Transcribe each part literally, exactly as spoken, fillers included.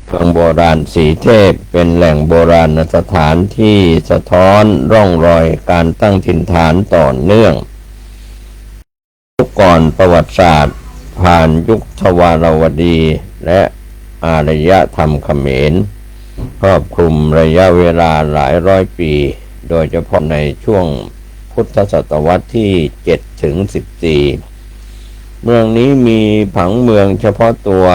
เมืองโบราณสีเทพ เป็นแหล่งโบราณสถานที่สะท้อนร่องรอยการตั้งถิ่นฐานต่อเนื่อง ยุคก่อนประวัติศาสตร์ ผ่านยุคทวารวดีและอารยธรรมเขมร ครอบคลุมระยะเวลาหลายร้อยปี โดยเฉพาะในช่วงพุทธศตวรรษที่เจ็ดถึงสิบสี่ เมืองนี้มีผังเมืองเฉพาะตัว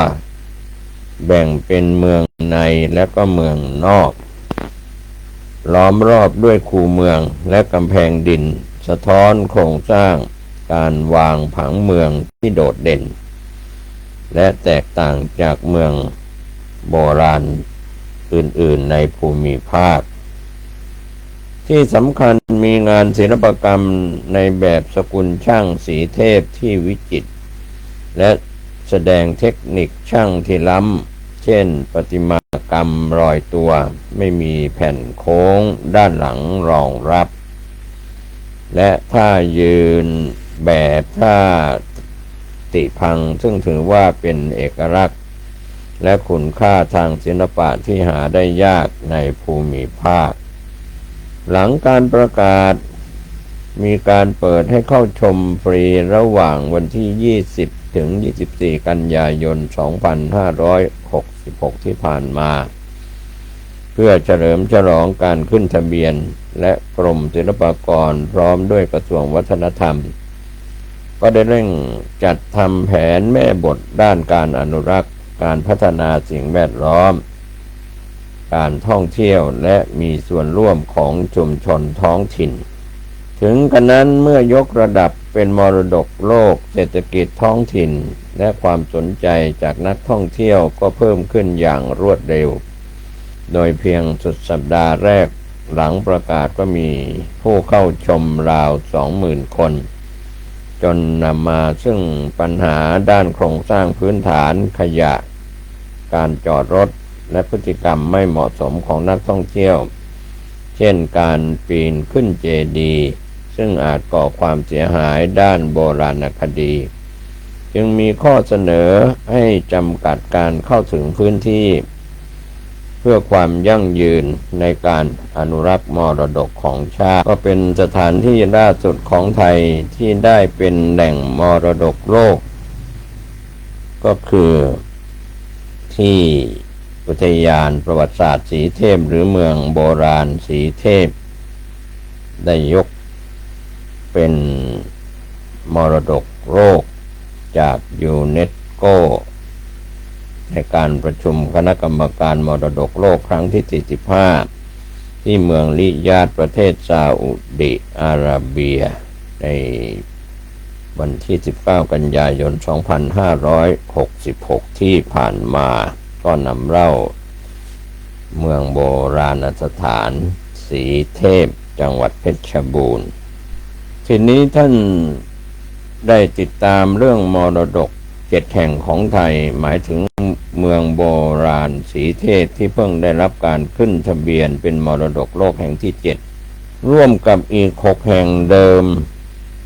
แบ่งเป็นเมืองในและก็เมืองนอก ล้อมรอบด้วยคูเมืองและกำแพงดิน สะท้อนโครงสร้างการวางผังเมืองที่โดดเด่น และแตกต่างจากเมืองโบราณอื่นๆ ในภูมิภาค ที่สำคัญมีงานศิลปกรรมในแบบสกุลช่างสีเทพที่วิจิตร และแสดงเทคนิคช่างที่ล้ำ เช่นประติมากรรมลอยตัว ไม่มีแผ่นโค้งด้านหลังรองรับ และท่ายืนแบบท่าติพัง ซึ่งถือว่าเป็นเอกลักษณ์ และคุณค่าทางศิลปะที่หาได้ยากในภูมิภาค หลังการประกาศมีการเปิดให้เข้าชมฟรีระหว่างวันที่ยี่สิบถึงยี่สิบสี่กันยายนสองพันห้าร้อยหกสิบหกที่ผ่านมา เพื่อเฉลิมฉลองการขึ้นทะเบียน และกรมศิลปากรพร้อมด้วยกระทรวงวัฒนธรรม ก็ได้เร่งจัดทำแผนแม่บทด้านการอนุรักษ์ การพัฒนาสิ่งแวดล้อม การท่องเที่ยว และมีส่วนร่วมของชุมชนท้องถิ่น ถึงกระนั้นเมื่อยกระดับเป็นมรดกโลก เศรษฐกิจท้องถิ่น และความสนใจจากนักท่องเที่ยวก็เพิ่มขึ้นอย่างรวดเร็ว โดยเพียงสุดสัปดาห์แรกหลังประกาศก็มีผู้เข้าชมราวสองหมื่นคน จนนำมาซึ่งปัญหาด้านโครงสร้างพื้นฐาน ขยะ การจอดรถ และพฤติกรรมไม่เหมาะสมของนักท่องเที่ยว เช่นการปีนขึ้นเจดีย์ ซึ่งอาจก่อความเสียหายด้านโบราณคดี จึงมีข้อเสนอให้จำกัดการเข้าถึงพื้นที่ เพื่อความยั่งยืนในการอนุรักษ์มรดกของชาติ ก็เป็นสถานที่ล่าสุดของไทยที่ได้เป็นแหล่งมรดกโลก ก็คือที่อุทยานประวัติศาสตร์สีเทพ หรือเมืองโบราณสีเทพ ได้ยกเป็นมรดกโลกจากยูเนสโก ในการประชุมคณะกรรมการมรดกโลกครั้งที่สี่สิบห้า ที่เมืองริยาด ประเทศซาอุดิอาระเบีย ในวันที่สิบเก้ากันยายนสองพันห้าร้อยหกสิบหกที่ผ่านมา ก็นำเล่าเมืองโบราณสถานสีเทพ จังหวัดเพชรบูรณ์ ทีนี้ท่านได้ติดตามเรื่องมรดกเจ็ดแห่งของไทย หมายถึงเมืองโบราณสีเทพที่เพิ่งได้รับการขึ้นทะเบียนเป็นมรดกโลกแห่งที่เจ็ด ร่วมกับอีกหกแห่งเดิม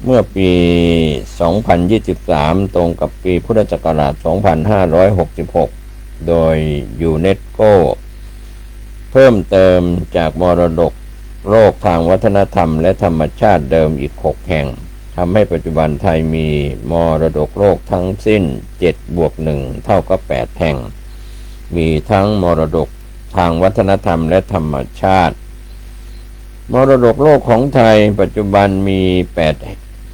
เมื่อปีสองพันยี่สิบสาม ตรงกับปีพุทธศักราชสองพันห้าร้อยหกสิบหก โดยยูเนสโก เพิ่มเติมจากมรดกโลกทางวัฒนธรรมและธรรมชาติเดิมอีกหกแห่ง ทำให้ปัจจุบันไทยมีมรดกโลกทั้งสิ้น เจ็ดบวกหนึ่งเท่ากับแปดแห่ง มีทั้งมรดกทางวัฒนธรรมและธรรมชาติ มรดกโลกของไทยปัจจุบันมีแปด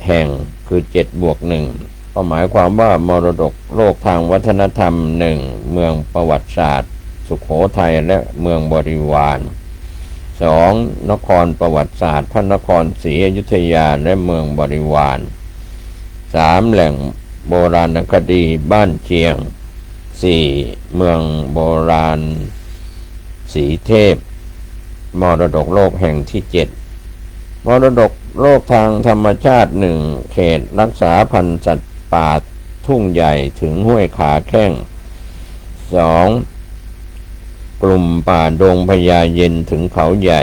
แห่ง คือเจ็ดบวกหนึ่ง ก็หมายความว่ามรดกโลกทางวัฒนธรรม หนึ่ง เมืองประวัติศาสตร์สุโขทัยและเมืองบริวาร สอง นครประวัติศาสตร์พระนครศรีอยุธยาและเมืองบริวาร สาม แหล่งโบราณคดีบ้านเชียง สี่ เมืองโบราณสีเทพ มรดกโลกแห่งที่เจ็ด มรดกโลกทางธรรมชาติ หนึ่ง เขตรักษาพันธุ์สัตว์ป่าทุ่งใหญ่ถึงห้วยขาแข้ง สอง กลุ่มป่าดงพญาเย็นถึงเขาใหญ่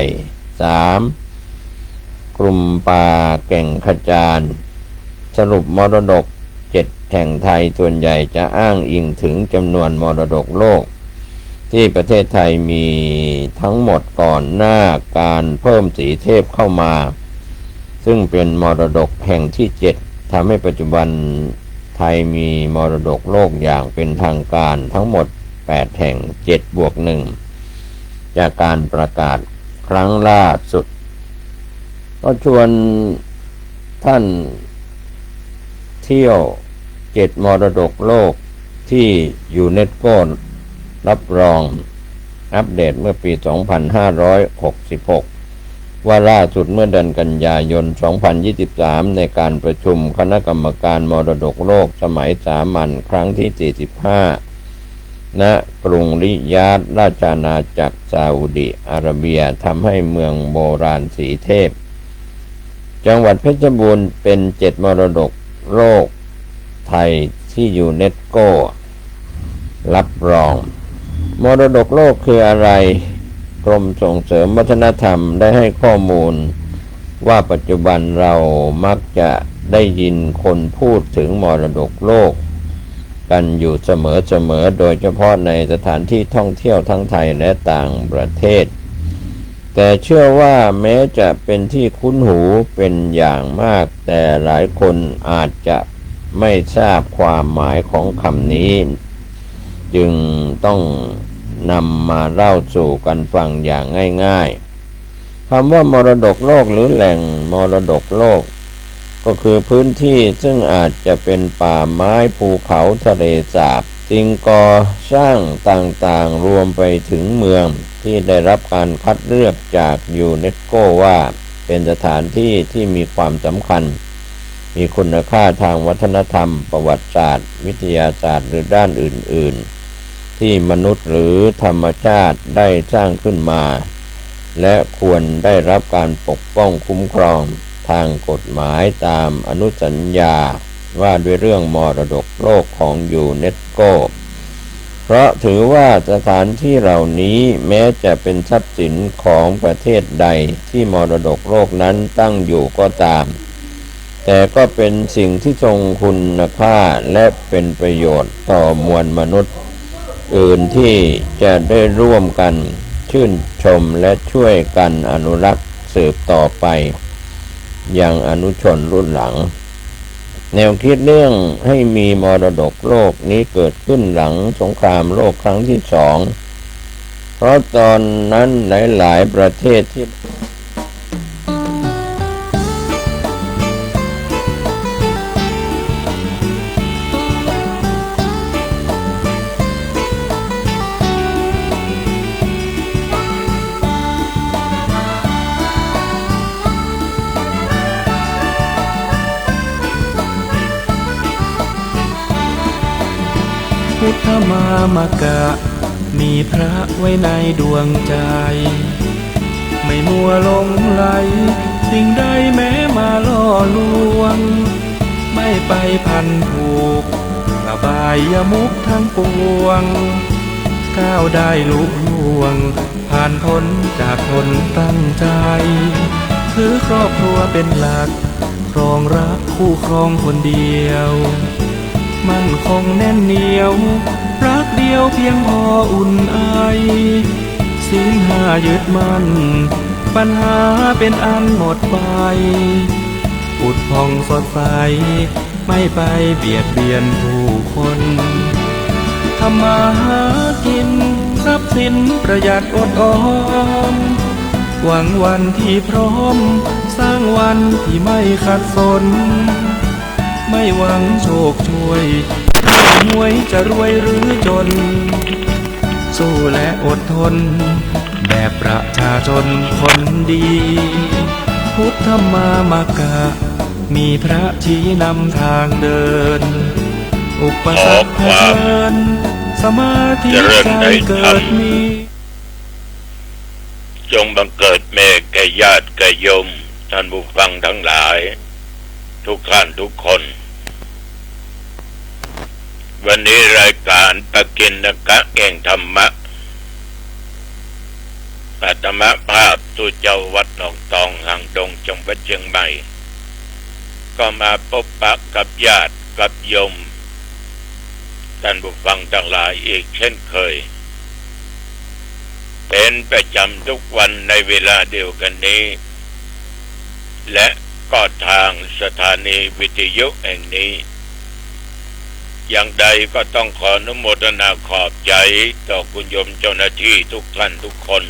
สาม กลุ่มป่าแก่งขจาร สรุปมรดกเจ็ดแห่งไทยส่วนใหญ่จะอ้างอิงถึงจำนวนมรดกโลก ที่ประเทศไทยมีทั้งหมดก่อนหน้าการเพิ่มสีเทพเข้ามา ซึ่งเป็นมรดกแห่งที่เจ็ด ทำให้ปัจจุบันไทยมีมรดกโลกอย่างเป็นทางการทั้งหมดแปดแห่ง เจ็ดบวกหนึ่ง จากการประกาศครั้งล่าสุด ก็ชวนท่านเที่ยวเจ็ดมรดกโลกที่ยูเนสโกรับรอง อัปเดตเมื่อปี สองพันห้าร้อยหกสิบหก ว่าล่าสุดเมื่อเดือนกันยายน สองพันยี่สิบสาม ในการประชุมคณะกรรมการมรดกโลกสมัยสามัญครั้งที่ สี่สิบห้า ณ กรุงริยาด ราชอาณาจักรซาอุดิอาระเบีย ทำให้เมืองโบราณสีเทพ จังหวัดเพชรบูรณ์เป็นเจ็ดมรดกโลกไทยที่ยูเนสโกรับรอง มรดกโลกคืออะไร กรมส่งเสริมวัฒนธรรมได้ให้ข้อมูลว่าปัจจุบันเรามักจะได้ยินคนพูดถึงมรดกโลกกันอยู่เสมอๆ โดยเฉพาะในสถานที่ท่องเที่ยวทั้งไทยและต่างประเทศ แต่เชื่อว่าแม้จะเป็นที่คุ้นหูเป็นอย่างมาก แต่หลายคนอาจจะไม่ทราบความหมายของคำนี้ จึงต้องนำมาเล่าสู่กันฟังอย่างง่ายๆ คำว่ามรดกโลกหรือแหล่งมรดกโลก ก็คือพื้นที่ซึ่งอาจจะเป็นป่าไม้ ภูเขา ทะเลสาบ สิ่งก่อสร้างต่างๆ รวมไปถึงเมืองที่ได้รับการคัดเลือกจากยูเนสโกว่าเป็นสถานที่ที่มีความสำคัญ มีคุณค่าทางวัฒนธรรม ประวัติศาสตร์ วิทยาศาสตร์ หรือด้านอื่นๆ ที่มนุษย์หรือธรรมชาติได้สร้างขึ้นมา และควรได้รับการปกป้องคุ้มครองทางกฎหมายตามอนุสัญญาว่าด้วยเรื่องมรดกโลกของยูเนสโก เพราะถือว่าสถานที่เหล่านี้แม้จะเป็นทรัพย์สินของประเทศใดที่มรดกโลกนั้นตั้งอยู่ก็ตาม แต่ก็เป็นสิ่งที่ทรงคุณค่าและเป็นประโยชน์ต่อมวลมนุษย์อื่นที่จะได้ร่วมกันชื่นชมและช่วยกันอนุรักษ์สืบต่อไปยังอนุชนรุ่นหลัง แนวคิดเรื่องให้มีมรดกโลกนี้เกิดขึ้นหลังสงครามโลกครั้งที่สอง เพราะตอนนั้นหลายๆ ประเทศที่ พุทธมามกะ มีพระไว้ในดวงใจ ไม่มัวหลงไหล สิ่งใดแม้มาล่อลวง ไม่ไปพันผูก อบายมุขทั้งปวง ก้าวได้ลุล่วง ผ่านพ้นจากคนตั้งใจ ถือครอบครัวเป็นหลัก ครองรักคู่ครองคนเดียว มั่นคงแน่นเหนียว รักเดียวเพียงพออุ่นไอ ศีลห้ายึดมั่น ปัญหาเป็นอันหมดไป ผุดผ่องสดใส ไม่ไปเบียดเบียนผู้คน ทำมาหากิน ทรัพย์สินประหยัดอดออม หวังวันที่พร้อม สร้างวันที่ไม่ขัดสน ไม่หวังโชคช่วย หวยจะรวยหรือจน สู้และอดทน แบบประชาชนคนดี พุทธมามกะ มีพระชี้นำทางเดิน อุปสรรคเผชิญ สมาธิใจเกิดมี จงบังเกิดแม้แก่ญาติแก่โยม ท่านผู้ฟังทั้งหลาย ทุกท่านทุกคน วันนี้รายการปกิณกะแห่งธรรมะ อาตมาภาพตุ๊เจ้าวัดหนองตอง หางดง จังหวัดเชียงใหม่ ก็มาพบปะกับญาติกับโยม ท่านผู้ฟังทั้งหลายอีกเช่นเคย เป็นประจ๋ำทุกวันในเวลาเดียวกั๋นนี้ และก็ตางสถานีวิทยุแห่งนี้ อย่างใดก็ต้องขออนุโมทนาขอบใจ๋ต่อคุณโยมเจ้าหน้าตี้ทุกต้านทุกคน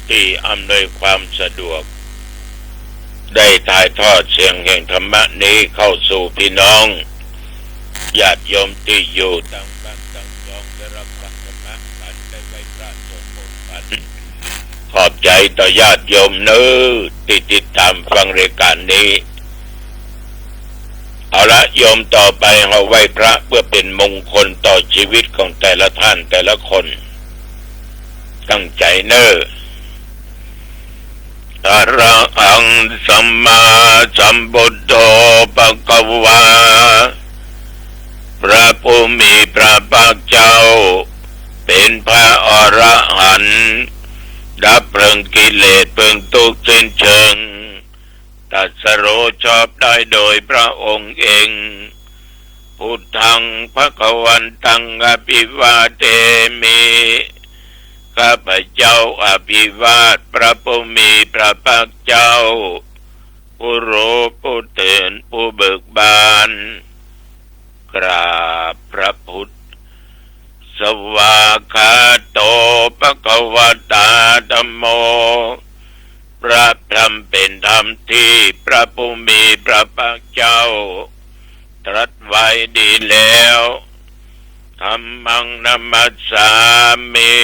ตี้อำนวยความสะดวก ได้ถ่ายทอดเสียงแห่งธรรมะนี้เข้าสู่ปี้น้องญาติโยมตี้อยู่ตางบ้านตางจอง ได้ฮับฟังธรรมะกั๋น ได้ไหว้พระสวดมนต์กั๋น ขอบใจ๋ต่อญาติโยมเน้อตี้ติดต๋ามฟังรายก๋านนี้ เอาละโยม ต่อไปเฮาไหว้พระเปื้อเป๋นมงคลต่อจีวิตของแต่ละต้านแต่ละคน ตั้งใจ๋เน้อ อะระหัง สัมมาสัมพุทโธ ภะคะวา พระผู้มีพระภาคเจ้า เป๋นพระอรหันต์ ดับเปิงกิเลสเปิงตุ๊กข์สิ้นเชิง ตรัสรู้ชอบได้โดยพระองค์เอง พุทธัง ภะคะวันตัง อะภิวาเทมิ ข้าพเจ้าอภิวาทพระผู้มีพระภาคเจ้า ผู้ฮู้ผู้ตื่นผู้เบิกบาน กราบพระพุทธ สวากขาโต ภะคะวะตา ธัมโม พระธรรมเป๋นธรรมตี้พระผู้มีพระภาคเจ้าตรัสไว้ดีแล้ว ธัมมัง นะมัสสามิ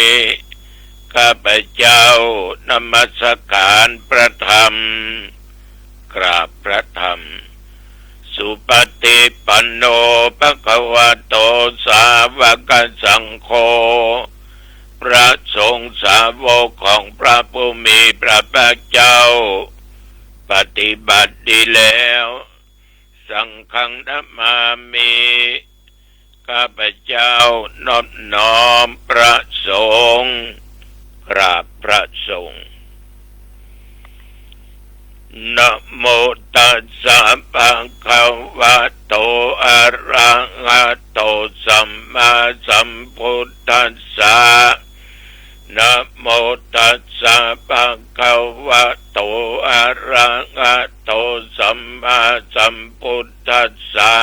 ข้าพเจ้านมัสก๋านพระธรรม กราบพระธรรม สุปฏิปันโน ภะคะวะโต สาวกสังโฆ พระสงฆ์สาวกของพระผู้มีพระภาคเจ้า ปฏิบัติดีแล้ว สังฆัง นะมามิ ข้าพเจ้านอบน้อมพระสงฆ์ กราบพระสงฆ์ นะโมตัสสะ ภะคะวะโต อะระหะโต สัมมาสัมพุทธัสสะ นะโมตัสสะ ภะคะวะโต อะระหะโต สัมมาสัมพุทธัสสะ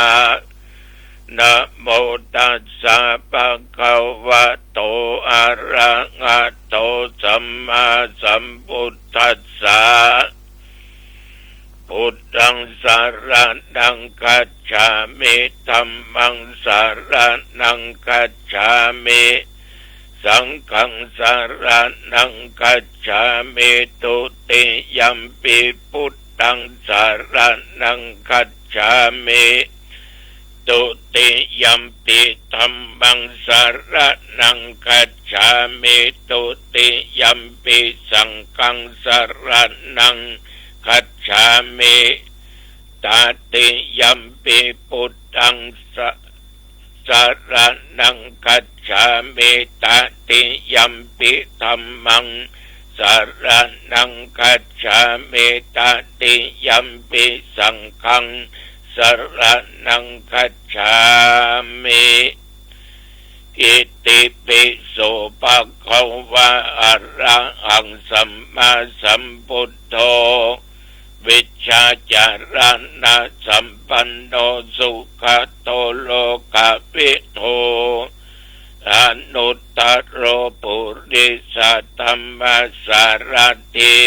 นะโมตัสสะ ภะคะวะโต อะระหะโต สัมมาสัมพุทธัสสะ พุทธัง สะระณัง คัจฉามิ ธัมมัง สะระณัง คัจฉามิ สังฆัง สะระณัง คัจฉามิ ทุติยัมปิ พุทธัง สะระณัง คัจฉามิ ทุติยัมปิ ธัมมัง สะระณัง คัจฉามิ ทุติยัมปิ สังฆัง สะระณัง คัจฉามิ ตติยัมปิ พุทธัง สะ สะระณัง คัจฉามิ ตติยัมปิ ธัมมัง สะระณัง คัจฉามิ ตติยัมปิ สังฆัง สะระณัง คัจฉามิ อิติปิโส ภะคะวะ อะระหัง สัมมาสัมพุทโธ วิชชาจารณะสัมปันโน สุขะโต โลกะวิทู อนุตตะโร ปุริสะธัมมะสารถิ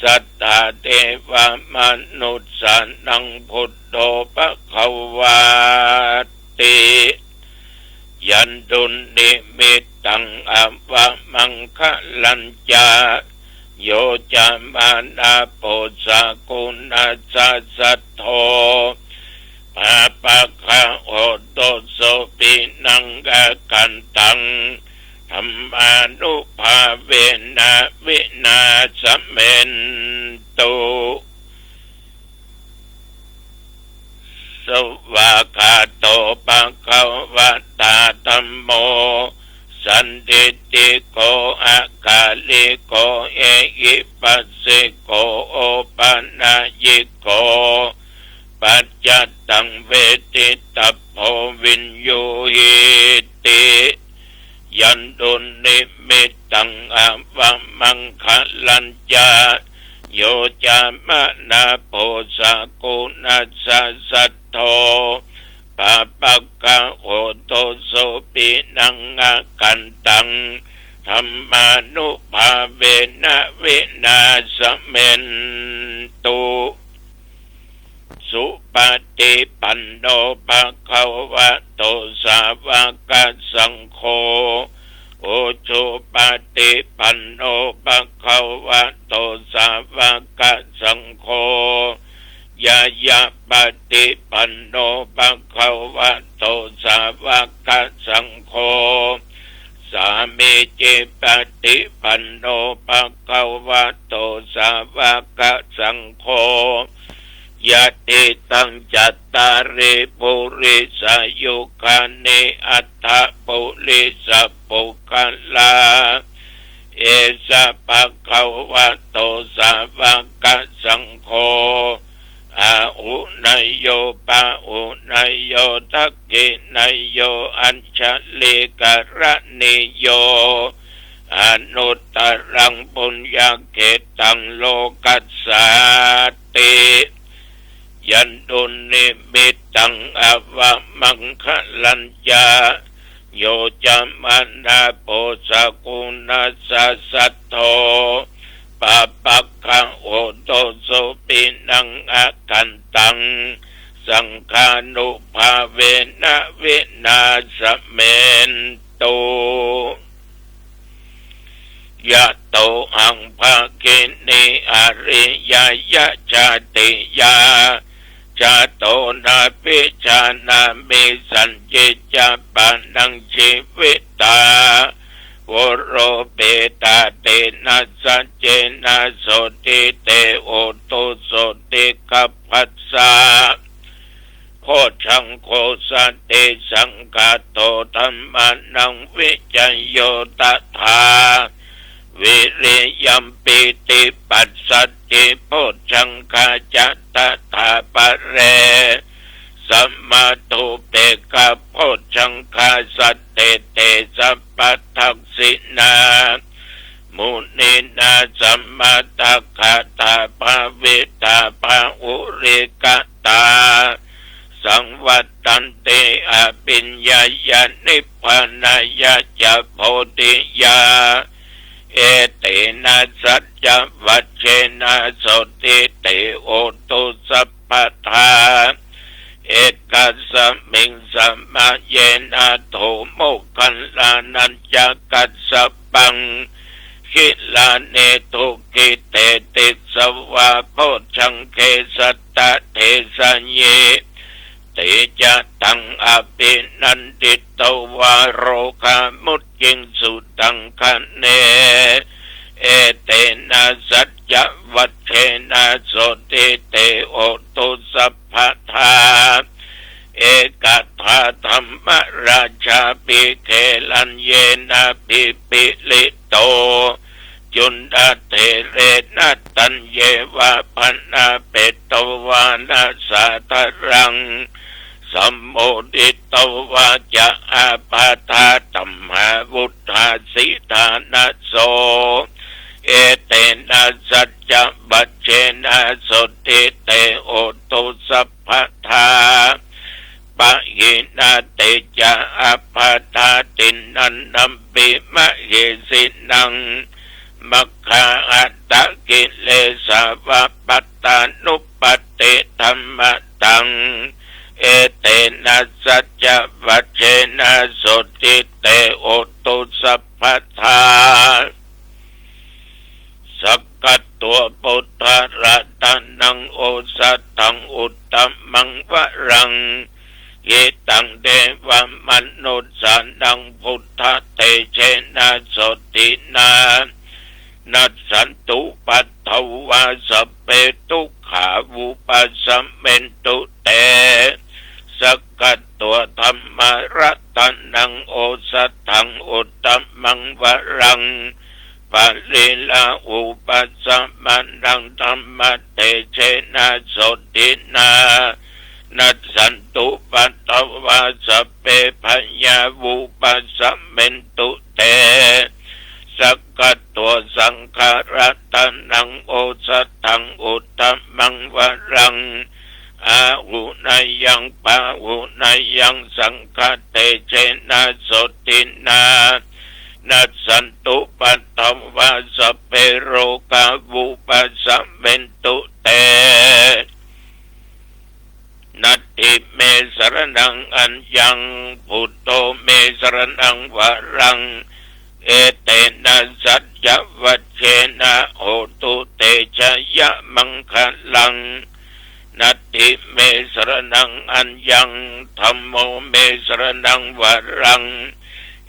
สัตถาเทวะมนุสสานัง พุทโธ ภะคะวาติ ยันตุนนิมิตตัง อวะมังคะลัญจะ โยจะมานาโปสะกุณัสสะสัทโธ ปาปะกะโหตุ โสปินัง อะกันตัง ธัมมานุภาเวนะ วินาสะเมนตุ สวากขาโต ภะคะวะตา ธัมโม สันทิฏฐิโก อะกาลิโก เอหิปัสสิโก โอปะนะยิโก ปัจจัตตัง เวทิตัพโพ วิญญูหิติ Yandunnimittaṃ avamaṅgalañca, yo cāmanāpo sakuṇassa saddo, pāpaggaho dussupinaṃ akantaṃ, dhammānubhāvena vināsamentu. Supaṭipanno bhagavato sāvakasaṅgho, ujupaṭipanno bhagavato sāvakasaṅgho, ñāyapaṭipanno bhagavato sāvakasaṅgho, sāmīcipaṭipanno bhagavato sāvakasaṅgho, yadidaṃ cattāri purisayugāni aṭṭha purisapuggalā, esa bhagavato sāvakasaṅgho, āhuneyyo pāhuneyyo dakkhiṇeyyo añjalikaraṇīyo, anuttaraṃ puññakkhettaṃ lokassāti. Yandunnimittaṃ avamaṅgalañca, yo cāmanāpo sakuṇassa saddo, pāpaggaho dussupinaṃ akantaṃ, saṅghānubhāvena vināsamentu. Yatohaṃ bhagini ariyāya jātiyā jāto nābhijānāmi sañcicca pāṇaṃ jīvitā. Vūro piṭā tena saccena sotthi te hotu sotthi gabbhassa. Bojjhaṅgo satisaṅkhāto dhammānaṃ vicayo tathā, viriyampīti passaddhi bojjhaṅgā ca tathāpare, samādhupekkhabojjhaṅgā sattete sabbadassinā, muninā sammadakkhātā bhāvitā bahulīkatā, saṃvattanti abhiññāya nibbānāya ca bodhiyā. Etena saccavajjena sotthi te hotu sabbadā. Ekasmiṃ samaye nātho moggallānañca kassapaṃ, gilāne dukkhite disvā bojjhaṅge satta desayi. Te ca taṃ abhinanditvā rogā mucciṃsu taṅkhaṇe. Etena saccavajjena sotthi te hotu sabbadā. Ekadā dhammarājāpi gelaññenābhipīḷito, cundattherena taññeva bhaṇāpetvāna sādaraṃ, sammoditvā ca ābādhā tamhā vuṭṭhāsi ṭhānaso. Etena saccavajjena sotthi te hotu sabbadā. Pahīnā te ca ābādhā tiṇṇannampi mahesinaṃ, maggāhatakilesāva pattānuppattidhammataṃ. Etena saccavajjena sotthi te hotu sabbadā. Sakkatvā buddharatanaṃ osathaṃ uttamaṃ varaṃ, hitaṃ devamanussānaṃ buddhatejena sotthinā, nassantupaddavā sabbe dukkhā vūpasamentu te. Sakkatvā dhammaratanaṃ osathaṃ uttamaṃ varaṃ, pariḷāhūpasamanaṃ dhammatejena sotthinā, nassantupaddavā sabbe bhayā vūpasamentu เต สักขะโต สังขะรัตะนัง โอสะถัง อุตตะมังวะรัง อาหุเนยัง ปาหุเนยัง สังขะเตเจนะ โสตินะ นัสสันตุ ปัตถะวา สัพเพ โรกา วุปัสสะเมนตุ เต นัตถิ เม สะระณัง อัญญัง พุทโธ เม สะระณัง วะรัง เอเตนะ สัจจะวัจเจนะ โหตุ เตชะยะ มังคะลัง นัตถิ เม สะระณัง อัญญัง ธัมโม เม สะระณัง วะรัง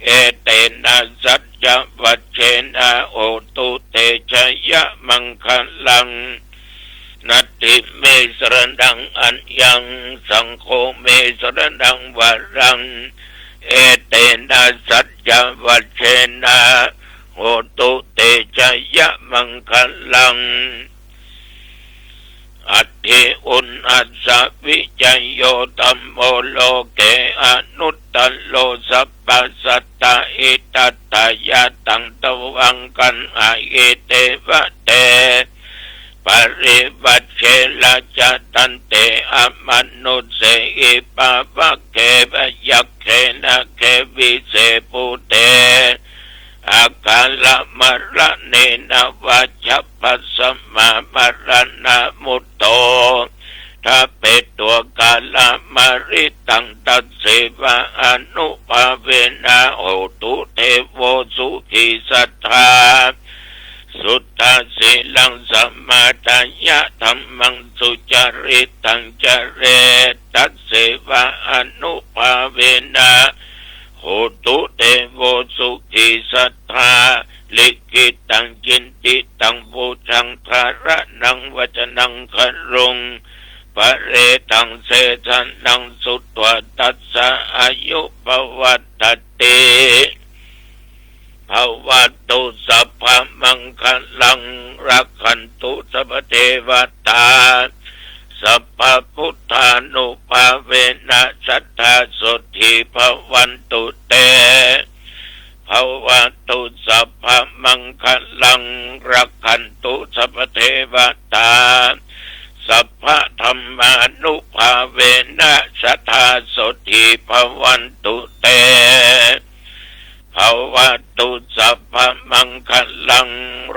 เอเตนะ สัจจะวัจเจนะ โหตุ เตชะยะ มังคะลัง นัตถิ เม สะระณัง อัญญัง สังโฆ เม สะระณัง วะรัง เอเตนะ สัจจะวัจเจนะ โหตุ เตชะยะ มังคะลัง อัตถิ อุณอัสสะ วิจโย ธัมโม โลเก อนุตตะโร สัพพัสสะตะ หิตัตถะ ยะตัง ตวังคันหะหิ เตวะเต ปริวัจเช ราชะ ทันเต อมนุสเสหิ ปะวะเก พยัคเข นาเก วิเส ภูเต อาคาระมะระเณนะ วา ฉัพพะสะมา มะระณะมุตโต ถ้าเป๋นตั๋วกาละมะริตัง ตัสเสวะ อนุภาเวนะ โหตุ เทโว สุขี สัตถา สุตถะ สีลัง สะมาทายะ ธัมมัง สุจริตัง จะเร ตัสเสวะ อนุภาเวนะ โหตุ เทโว สุขี สัตถา ลิขิตัง จินติตัง ปูชัง ธาระณัง วัจจะนัง คารุง ปะเรทัง เสสะนัง สุตวา ทัสสะ อายุ ปะวัฏฏะติ ภะวะตุ สัพพะมังคะลัง รักขันตุ สัพพะเทวะตา สัพพะพุทธานุภาเวนะ สัตถา โสตถี ภะวันตุ เต ภะวะตุ สัพพะมังคะลัง รักขันตุ สัพพะเทวะตา สัพพะธัมมานุภาเวนะ สัตถา โสตถี ภะวันตุ เต ภะวะตุ สัพพะมังคะลัง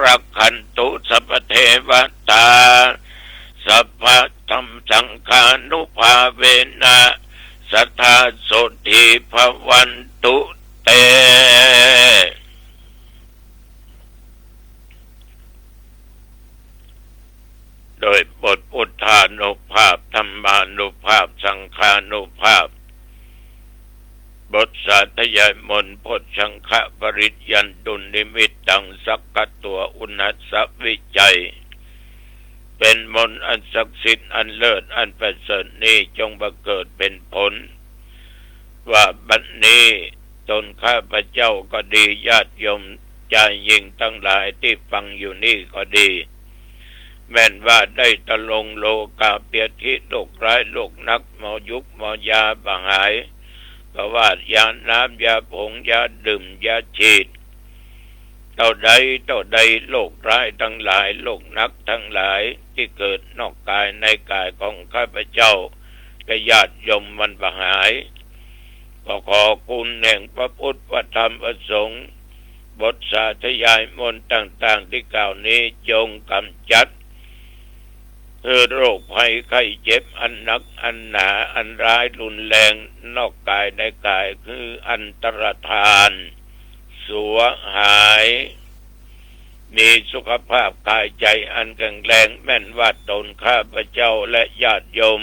รักขันตุ สัพพะเทวะตา สัพพะธัม สังฆานุภาเวนะ สัตถา โสตถี ภะวันตุ เต โดยบทพุทธานุภาพ ธัมมานุภาพ สังฆานุภาพ บทสาธยายมนต์ โพชฌังคะปริตยันตุนนิมิตตัง สักขะโต อุณหัสสะ วิจัย เป็นมนต์อันศักดิ์สิทธิ์ อันเลิศ อันประเสริฐนี้ จงบังเกิดเป็นผล ว่าบัดนี้ตนข้าพเจ้าก็ดี ญาติโยมจายญิงตังหลายตี้ฟังอยู่นี่ก็ดี แม่นว่าได้ตะลงโลกาเปียธิ โรคร้ายโรคหนัก หมอยุกหมอยาบ่หาย บ่ว่ายาน้ำ ยาผง ยาดื่ม ยาฉีด เต้าใดเต้าใด โรคร้ายตังหลาย โรคหนักตังหลาย ตี้เกิดนอกกายในกายของข้าพเจ้า และญาติโยมมันบ่หาย ก็ขอคุณแห่งพระพุทธ พระธรรม พระสงฆ์ บทสาธยายมนต์ต่างๆ ตี้กล่าวนี้ จงกำจัด คือโรคภัยไข้เจ็บอันหนักอันหนา อันร้ายรุนแรง นอกกายในกาย คืออันตรธาน สัวหาย มีสุขภาพกายใจอันแข็งแรง แม่นว่าตนข้าพเจ้าและญาติโยม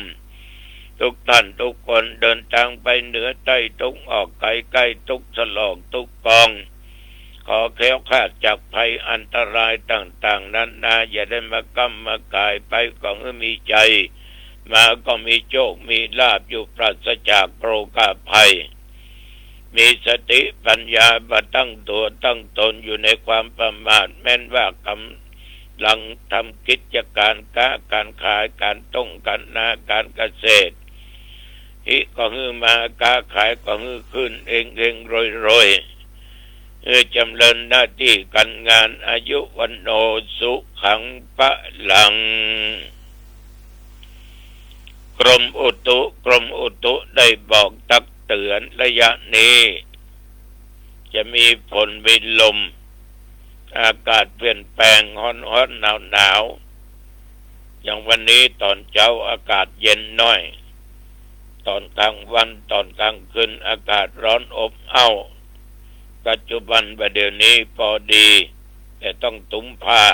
ทุกท่านทุกคน เดินทางไปเหนือใต้ทุกออกไกลใกล้ทุก สลองทุกกอง ขอแคล้วคลาดจากภัยอันตรายต่างๆ นานา อย่าได้มาก้ำมาก๋าย ไปก็หื้อมีชัย มาก็มีโชคมีลาภ อยู่ปราศจากโรคาภัย มีสติปัญญามาตั้งตัวตั้งตน อยู่ในความประมาท แม่นว่ากำลังทำกิจการค้าการขาย การต้งการนา การเกษตร ฮิก็หื้อมา ค้าขายก็หื้อขึ้น เฮงๆ รวยๆ หื้อจ๋ำเริญหน้าตี้กั๋นงาน อายุ วัณโณ สุขัง พลัง กรมอุตุ กรมอุตุได้บอกตักเตือนระยะนี้ จะมีฝนมีลม อากาศเปลี่ยนแปลง ฮ้อนๆ หนาวๆ อย่างวันนี้ต๋อนเจ๊าอากาศเย็นหน้อย ต๋อนกลางวัน ต๋อนกลางคืนอากาศร้อนอบอ้าว ปัจจุบันบ่าเดี่ยวนี้ปอดี แต่ต้องตุ้มผ้า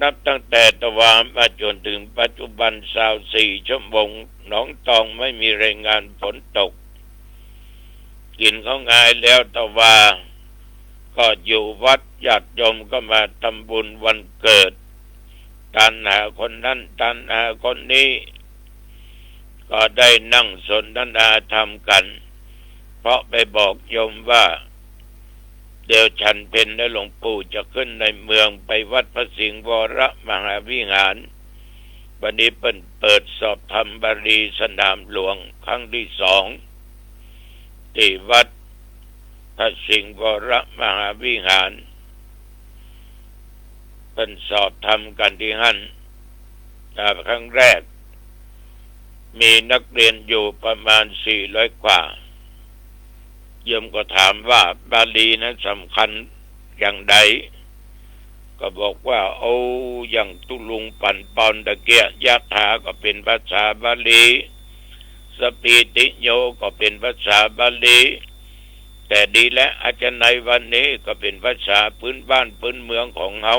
นับตั้งแต่ตะวามาจ๋นเถิงปัจจุบัน ซาวสี่ชั่วโมง หนองตองไม่มีรายงานฝนตก กิ๋นข้าวงายแล้วตะวา ก็อยู่วัด ญาติโยมก็มาทำบุญวันเกิด ตานหาคนนั้น ตานหาคนนี้ ก็ได้นั่งสนทนาธรรมกั๋น เพราะไปบอกโยมว่า เดี๋ยวฉันเพลแล้วหลวงปู่จะขึ้นในเมือง ไปวัดพระสิงห์วรมหาวิหาร วันนี้เปิ้นเปิดสอบธรรมบาลีสนามหลวงครั้งที่สอง ตี้วัดพระสิงห์วรมหาวิหาร เปิ้นสอบธรรมกั๋นตี้หั้น อ่า ครั้งแรก มีนักเรียนอยู่ประมาณสี่ร้อยกว่า โยมก็ถามว่าบาลีนั้นสำคัญอย่างใด ก็บอกว่า โอ้ อย่างตุ๊ลุงปั่นป่อนตะเกียะ ยะถาก็เป๋นภาษาบาลี สะปีติโยก็เป๋นภาษาบาลี แต่ดีแล้ว อาจารย์ในวันนี้ก็เป๋นภาษาพื้นบ้านพื้นเมืองของเฮา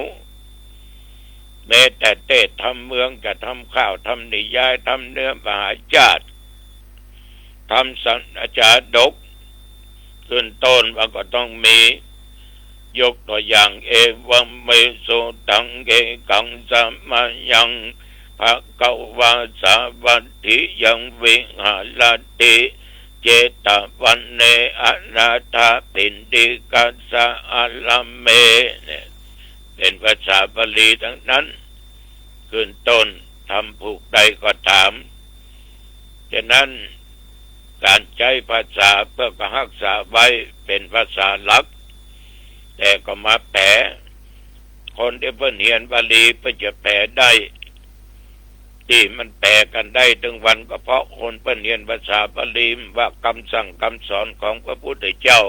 แม้แต่เตสน์ทำเมือง จะทำข่าว ทำนิยาย ทำเนื้อมหาชาติ ทำสัน จาดก ขึ้นต้นมันก็ต้องมี ยกตัวอย่าง เอวัมเมสุตัง เอกังสะมะยัง ภะคะวาสาวัตถิยัง วิหะระติ เจตะวะเน อะนาถะปิณฑิกัสสะ อะระเม เนี่ย เป๋นภาษาบาลีตังนั้น ขึ้นต้น ทำผูกใดก็ต๋าม ฉะนั้น ก๋านใจ๊ภาษาเปื้อก็ฮักษาไว้ เป๋นภาษาหลัก แต่ก็มาแป๋ คนตี้เปิ้นเฮียนบาลีเปิ้นจะแป๋ได้ ตี้มันแป๋กั๋นได้ตึงวัน ก็เพราะคนเปิ้นเฮียนภาษาบาลี ว่ากำสั่งกำสอนของพระพุทธเจ้า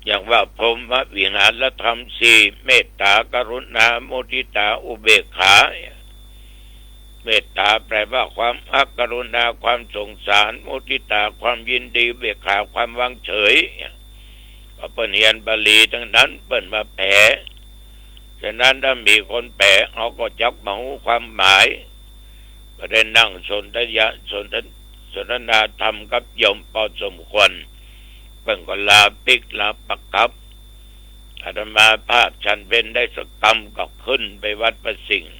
อย่างว่าพรหมวิหารธรรมสี่ เมตตา กรุณา มุทิตา อุเบกขา เมตตาแป๋ว่าความฮัก กรุณาความสงสาร มุทิตาความยินดี อุเบกขาความวางเฉย ก็เปิ้นเฮียนบาลีตังนั้น เปิ้นมาแป๋ ฉะนั้นถ้ามีคนแป๋ เฮาก็จักบ่ฮู้ความหมาย ก็ได้นั่งสนทยะ สนท- สนทนาธรรมกับโยมพอสมควร เปิ้นก็ลาปิ๊กลาปะกลับ อาตมาภาพฉันเพลได้สักกำก็ขึ้นไปวัดพระสิงห์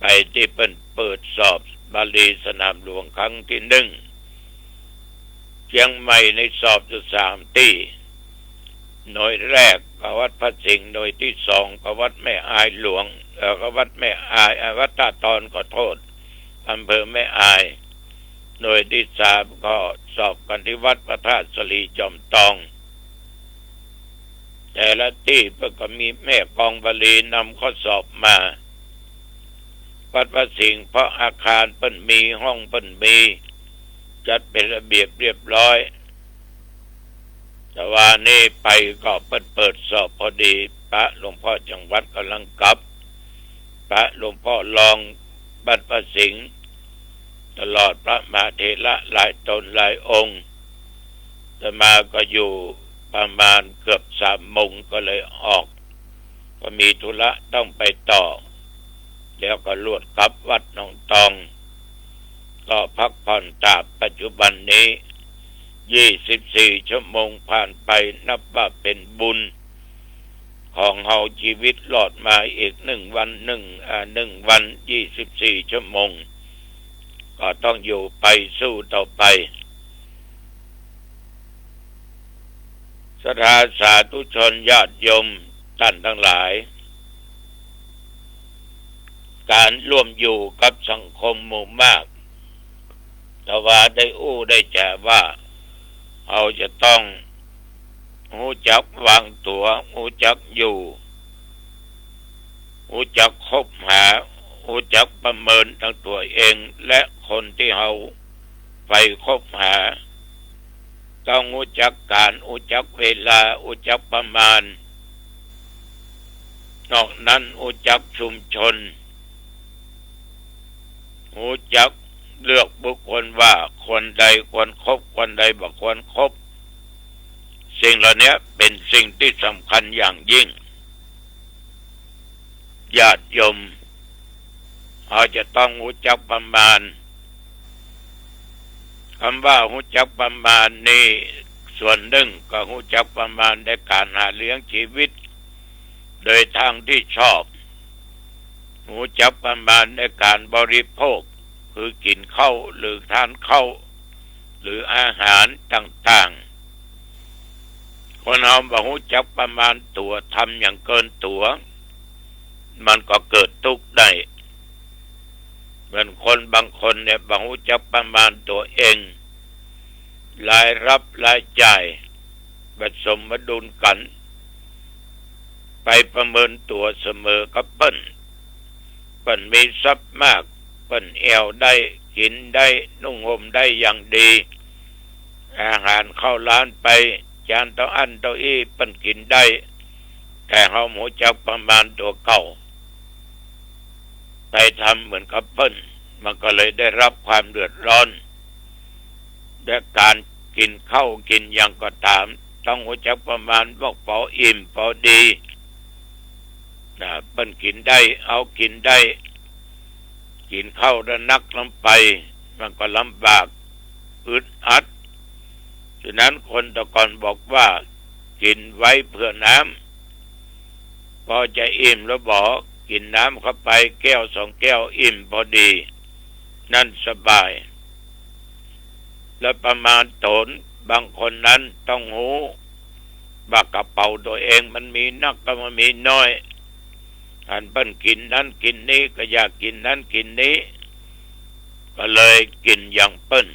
ไปตี้เปิ้นเปิดสอบบาลีสนามหลวงครั้งตี้นึ่ง เจียงใหม่ในสอบอยู่สามตี้ หน่วยแรกก็วัดพระสิงห์ หน่วยตี้สองก็วัดแม่อายหลวง เอ่อ ก็วัดแม่อาย เอ่อ วัดต้าตอน ขอโต้ษ อำเภอแม่อาย หน่วยตี้สามก็สอบกั๋นตี้วัดพระธาตุสะหลีจอมตอง แต่ละตี้เปิ้นก็มีแม่กองบาลีนำข้อสอบมา วัดพระสิงห์เพราะอาคารเปิ้นมี ห้องเปิ้นมี จัดเป๋นระเบียบเรียบร้อย แต่ว่านี่ไปก็เปิ้นเปิดสอบพอดี ปะหลวงพ่อจังหวัดก่ำลังกลับ ปะหลวงพ่อรองวัดพระสิงห์ ตลอดพระมหาเถระหลายต๋นหลายองค์ อาตมาก็อยู่ประมาณเกือบสามโมงก็เลยออก ก็มีธุระต้องไปต่อ แล้วก็ลวดกลับวัดหนองตอง ก็พักผ่อนต๋าม ปัจจุบันนี้ ยี่สิบสี่ชั่วโมงผ่านไป นับว่าเป๋นบุญ ของเฮา จีวิตรอดมาอีกหนึ่งวัน หนึ่ง อ่า หนึ่งวัน ยี่สิบสี่ชั่วโมง ก็ต้องอยู่ไป สู้ต่อไป ศรัทธาสาธุชนญาติโยมต้านตังหลาย ก๋านร่วมอยู่กับสังคมหมู่มาก แต่ว่าได้อู้ได้จ๋าว่า เฮาจะต้อง ฮู้จักวางตั๋ว ฮู้จักอยู่ ฮู้จักคบหา ฮู้จักประเมินตังตั๋วเอง และคนตี้เฮาไปคบหา ต้องฮู้จักก๋าล ฮู้จักเวลา ฮู้จักประมาณ นอกนั้นฮู้จักชุมชน ฮู้จักเลือกบุคคลว่าคนใดควรคบ คนใดบ่ควรคบ สิ่งเหล่านี้เป๋นสิ่งตี้สำคัญอย่างยิ่ง ญาติโยม เฮาจะต้องฮู้จักประมาณ กำว่าฮู้จักประมาณนี้ ส่วนนึ่งก็ฮู้จักประมาณในก๋านหาเลี้ยงจีวิต โดยตางตี้ชอบ ฮู้จักประมาณในก๋านบริโภค คือกิ๋นข้าวหรือทานข้าว หรืออาหารต่างๆ คนเฮาบ่ฮู้จักประมาณตั๋ว ทำหยังเกินตั๋ว มันก็เกิดตุ๊กข์ได้ เหมือนคนบางคนเนี่ยบ่ฮู้จักประมาณตั๋วเอง รายรับรายจ่ายบ่สมดุลกั๋น ไปประเมินตั๋วเสมอกับเปิ้น เปิ้นมีทรัพย์มาก เปิ้นแอ่วได้ กิ๋นได้ นุ่งห่มได้อย่างดี อาหารเข้าร้านไป จานเต้าอั้นเต้าอี้เปิ้นกิ๋นได้ แต่เฮาบ่ฮู้จักประมาณตั๋วเก่า ไปทำเหมือนกับเปิ้น มันก็เลยได้รับความเดือดร้อน และก๋านกิ๋นข้าวกิ๋นหยังก็ต๋าม ต้องฮู้จักประมาณว่าปออิ่มปอดี นะ เปิ้นกิ๋นได้ เฮากิ๋นได้ กิ๋นข้าวแล้วหนักลำไป มันก็ลำบาก อึดอัด ฉะนั้นคนแต่ก่อนบอกว่า กิ๋นไว้เผื่อน้ำ ปอจะอิ่มแล้วบ่ กิ๋นน้ำเข้าไปแก้วสองแก้ว อิ่มพอดี นั่นสบาย และประมาณต๋น บางคนนั้นต้องฮู้ว่ากระเป๋าตั๋วเองมันมีนักกับมันมีน้อย อันเปิ้นกิ๋นนั้นกิ๋นนี้ ก็อยากกิ๋นนั้นกิ๋นนี้ ก็เลยกิ๋นอย่างเปิ้น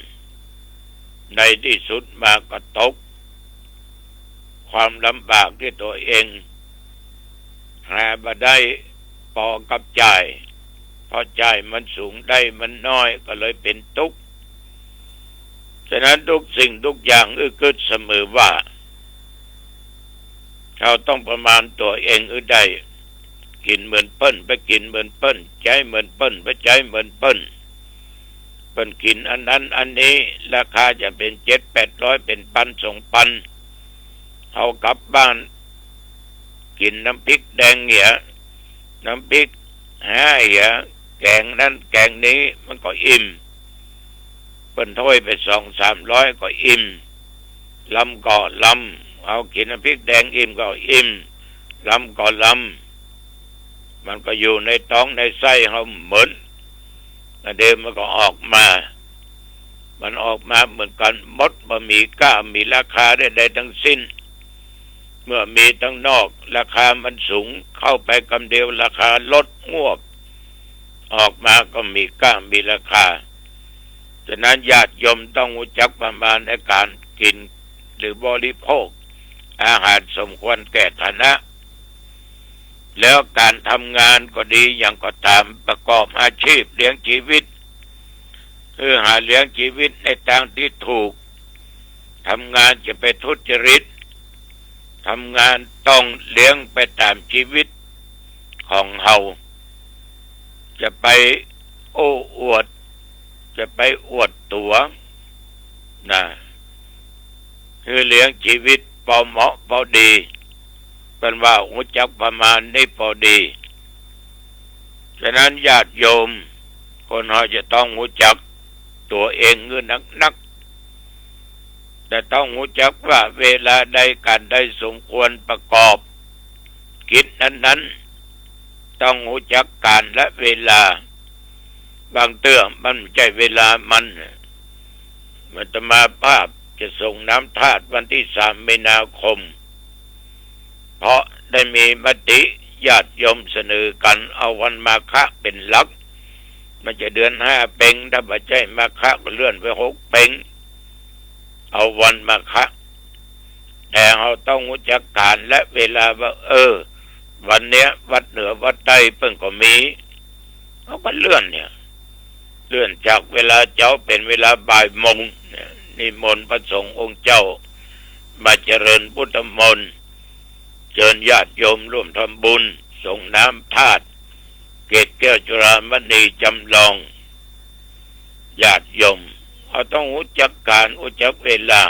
ในตี้สุดมาก็ตก ความลำบากตี้ตั๋วเองหาบ่ได้ปอกับจ่าย เพราะจ่ายมันสูง ได้มันน้อย ก็เลยเป๋นตุ๊กข์ ฉะนั้นทุกสิ่งทุกอย่างอื้อกึ๊ดเสมอว่า เฮาต้องประมาณตั๋วเองอื้อได้ กิ๋นเหมือนเปิ้น บ่กิ๋นเหมือนเปิ้น ใจ๊เหมือนเปิ้น บ่ใจ๊เหมือนเปิ้น เปิ้นกิ๋นอันนั้นอันนี้ ราคาจะเป๋นเจ็ดแปดร้อย เป๋นปันสองปัน เฮากลับบ้าน กิ๋นน้ำพริกแดงเหีย น้ำพริกห้าเหีย แกงนั้นแกงนี้ มันก็อิ่ม เปิ้นถ้วยไปสองสามร้อยก็อิ่ม ลำก็ลำ เฮากิ๋นน้ำพริกแดงอิ่มก็อิ่ม ลำก็ลำ มันก็อยู่ในต๊องในไส้เฮาเหมิน แล้วเดี๋ยวมันก็ออกมา มันออกมาเหมือนกั๋นหมด บ่มีก้ามีราคาใดๆ ตังสิ้น เมื่อมีตังนอก ราคามันสูง เข้าไปกำเดียวราคาลดฮวบ ออกมาก็มีก้ามีราคา ฉะนั้นญาติโยมต้องฮู้จักประมาณในก๋านกิ๋น หรือบริโภคอาหารสมควรแก่ฐานะ แล้วก๋านทำงานก็ดีหยังก็ต๋าม ประกอบอาชีพเลี้ยงจีวิต คือหาเลี้ยงจีวิตในตางตี้ถูก ทำงานจะไปทุจริต ทำงานต้องเลี้ยงไปต๋ามจีวิตของเฮา จะไปโอ้อวด จะไปอวดตั๋ว นะ คือเลี้ยงจีวิตปอเหมาะปอดี เปิ้นว่าฮู้จักประมาณนี้ปอดี ฉะนั้นญาติโยม คนเฮาจะต้องฮู้จักตั๋วเองหื้อนักๆ แต่ต้องฮู้จักว่าเวลาใดก๋านใดสมควรประกอบกิจนั้นๆ ต้องฮู้จักก๋าลและเวลา บางเตื้อมันบ่ใจ้เวลามัน อาตมาภาพจะส่งน้ำธาตุวันตี้สามมีนาคม เพราะได้มีมติญาติโยมเสนอกั๋นเอาวันมาฆะเป๋นหลัก มันจะเดือนห้าเป็ง ถ้าบ่ใจ้มาฆะก็เลื่อนไปหกเป็ง เอาวันมาฆะ แต่เฮาต้องฮู้จักก๋านและเวลาว่า เออ วันเนี้ยวัดเหนือวัดใต้เปิ้นก็มี เฮาก็เลื่อนเนี่ย เลื่อนจากเวลาเจ๊าเป๋นเวลาบ่ายโมงเนี่ย นิมนต์พระสงฆ์องค์เจ้ามาเจริญพุทธมนต์ เจิญญาติโยมร่วมทำบุญ สรงน้ำธาตุ เกศแก้วจุฬามณีจำลอง ญาติโยม เฮาต้องฮู้จักก๋าน ฮู้จักเวลา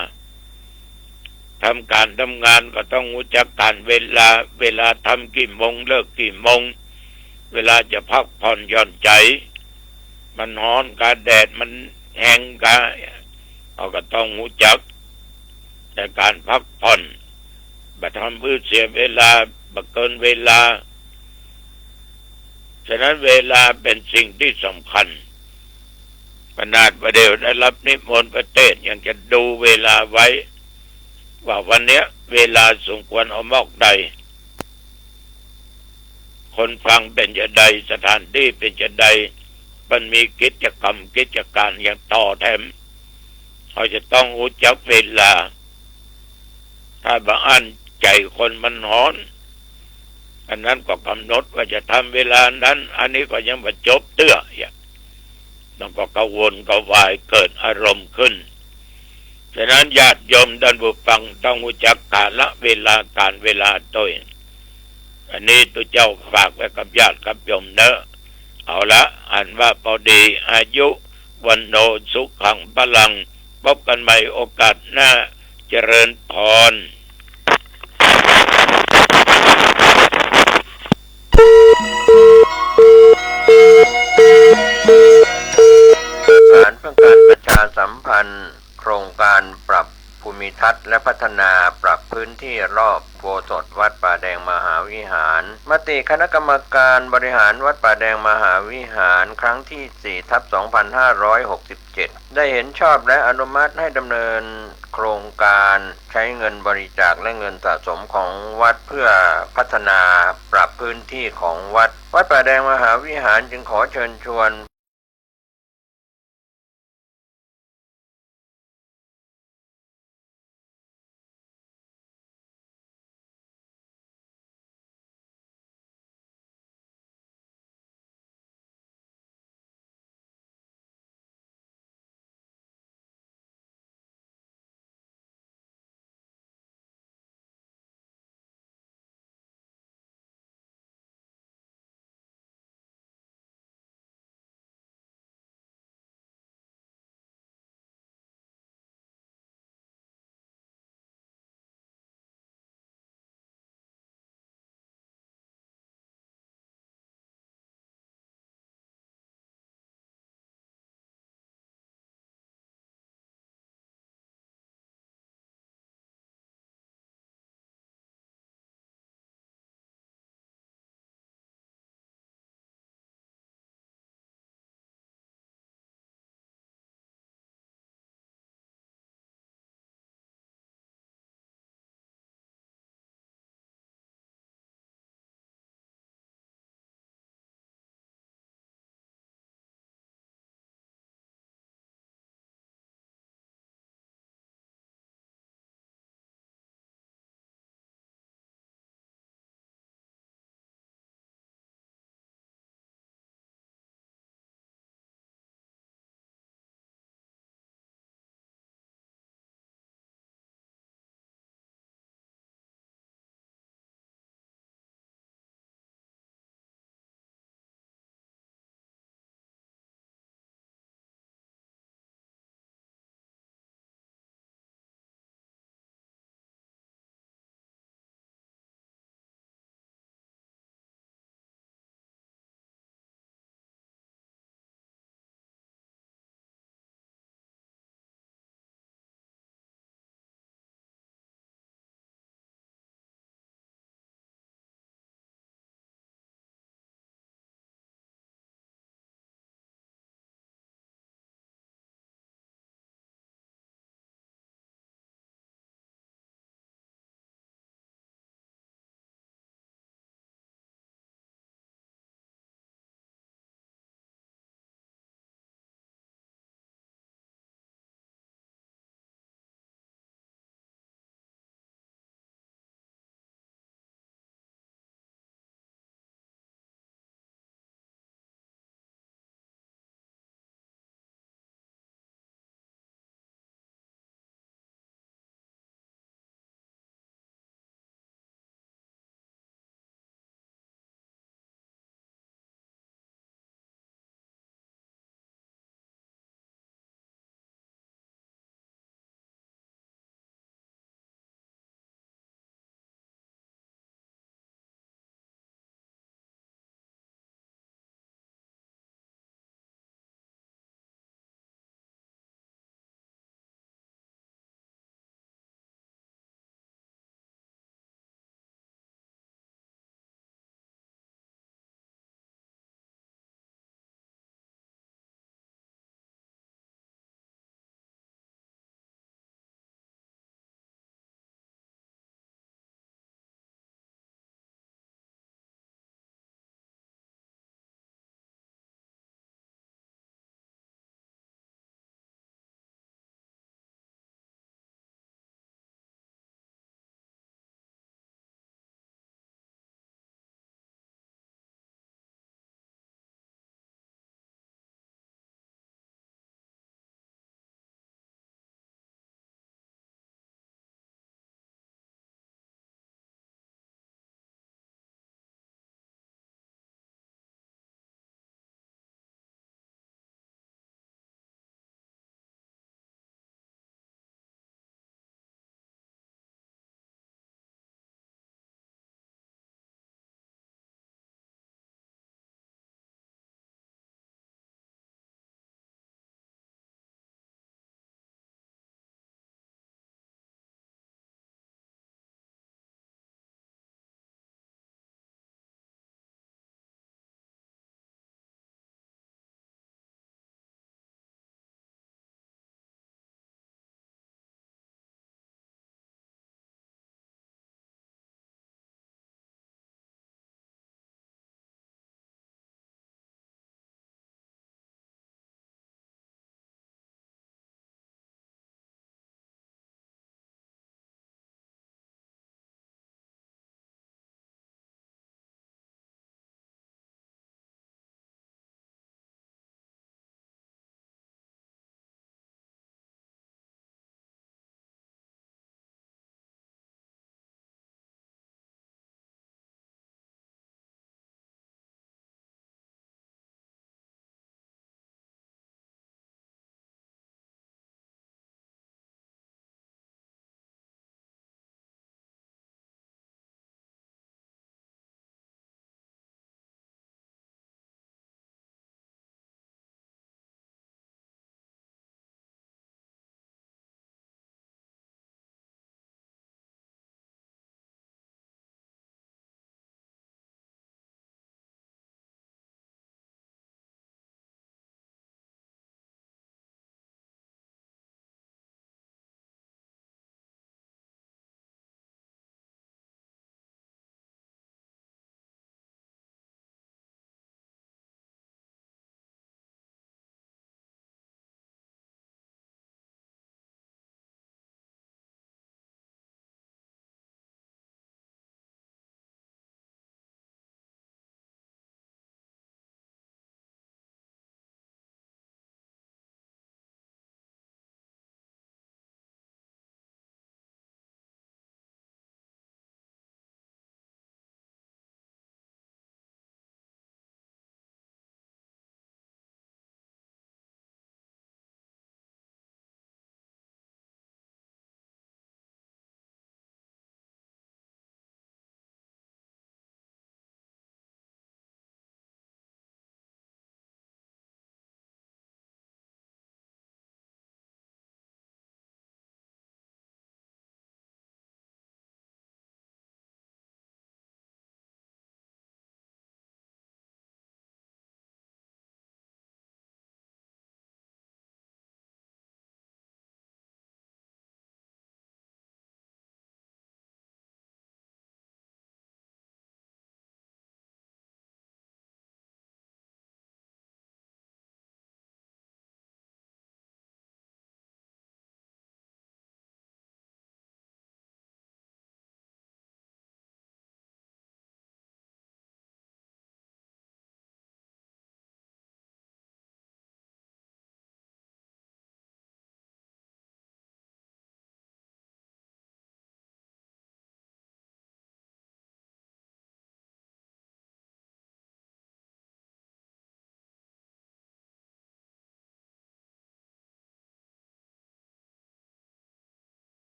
ทำก๋านทำงานก็ต้องฮู้จักก๋านเวลา เวลาทำกี่โมง เลิกกี่โมง เวลาจะพักผ่อนหย่อนใจ๋ มันฮ้อนกา แดดมันแฮงกา เฮาก็ต้องฮู้จักในก๋านพักผ่อน บ่ทำหื้อเสียเวลา บ่เกินเวลา ฉะนั้นเวลาเป๋นสิ่งตี้สำคัญ ขนาดบ่าเดี่ยวได้รับนิมนต์ไปเตสน์ ยังจะดูเวลาไว้ ว่าวันเนี้ยเวลาสมควรเอามอกใด คนฟังเป๋นจาใด สถานตี้เป๋นจาใด มันมีกิจกรรมกิจก๋านอย่างต่อแถม เฮาจะต้องฮู้จักเวลา ถ้าบ่อั้นใจ๋คนมันฮ้อน อันนั้นก็กำหนดว่าจะทำเวลานั้น อันนี้ก็ยังบ่จบเตื้อ อย่าง มันก็กระวนกระวายเกิดอารมณ์ขึ้น ฉะนั้นญาติโยมต้านผู้ฟังต้องฮู้จักกาละเวลาก๋านเวลาตวย อันนี้ตุ๊เจ้าฝากไว้กับญาติกับโยมเนาะ เอาละ อันว่าพอดี อายุ วัณโณ สุขัง พลัง พบกันใหม่โอกาสหน้า เจริญพร สารเพื่อการประชาสัมพันธ์ โครงการปรับภูมิทัศน์และพัฒนาปรับพื้นที่รอบอุโบสถวัดป่าแดงมหาวิหาร มติคณะกรรมการบริหารวัดป่าแดงมหาวิหาร ครั้งที่สี่ทับสองพันห้าร้อยหกสิบเจ็ด ได้เห็นชอบและอนุมัติให้ดำเนินโครงการใช้เงินบริจาคและเงินสะสมของวัดเพื่อพัฒนาปรับพื้นที่ของวัด วัดป่าแดงมหาวิหารจึงขอเชิญชวน